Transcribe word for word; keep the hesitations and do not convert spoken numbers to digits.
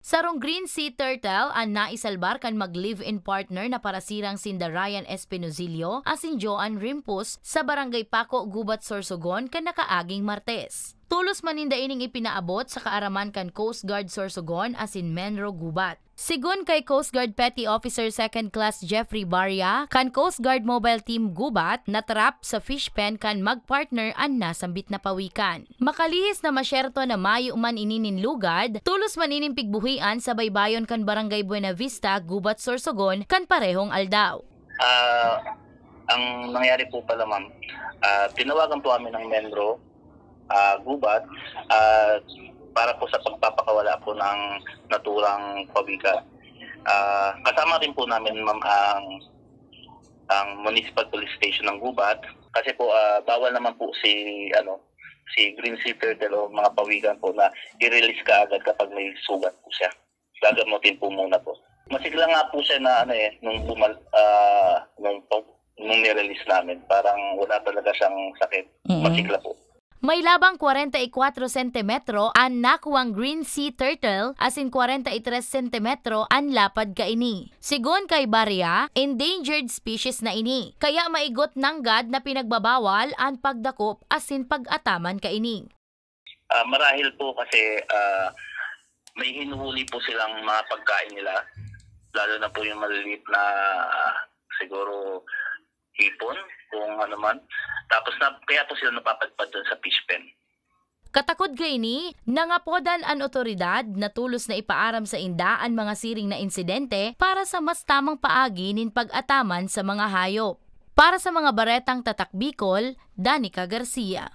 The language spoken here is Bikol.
Sarong green sea turtle an naisalbar kan mag-live-in partner na parasirang sinda Ryan Espinozillo asin Joan Rimpus sa Barangay Paco, Gubat, Sorsogon kan nakaaging Martes. Tolos man ninda ining ipinaabot sa kaaraman kan Coast Guard Sorsogon asin Menro, Gubat. Sigon kay Coast Guard Petty Officer Second Class Jeffrey Baria, kan Coast Guard Mobile Team Gubat, natrap sa fish pen kan mag-partner an nasambit na pawikan. Makalihis na masyerto na mayo man ini nin lugad, tolos man ining pigbuhian sa baybayon kan Barangay Buenavista, Gubat, Sorsogon, kan parehong aldaw. Ah, ang nangyari po pala, ma'am, ah, tinawagan po kami ng Menro, ah, Gubat, ah, para po sa pagpapakawala po ng naturang pawikan. Ah, kasama rin po namin, ma'am, ang, ang Municipal Police Station ng Gubat kasi po, ah, bawal naman po si, ano, si green sea turtle o mga pawikan po na i-release kaagad kapag may sugat po siya. Gagamutin po muna po. Masigla nga po siya na, ano eh, nung bumal, ah, nung, nung nirelease namin, parang wala talaga siyang sakit. Mm-mm. Masigla po. May labang kwarenta y kwatro sentimetro an nakuwang green sea turtle asin kwarenta y tres sentimetro an lapad kaini. Sigon kay Baria, endangered species na ini, kaya maigot nanggad na pinagbabawal an pagdakop asin pag-ataman kaini. Ah, marahil po kasi, ah, may hinuhuli po silang mga pagkain nila, lalo na po yung maliliit na, ah, siguro hipon, kung ano man. Tapos na, kaya po sila napapadpad dun sa fish pen. Katakod kaini, nangapodan an otoridad na tolos na ipaaram sainda an mga siring na insidente para sa mas tamang paagi nin pag-ataman sa mga hayop. Para sa mga baretang Tatak Bicol, Danica Garcia.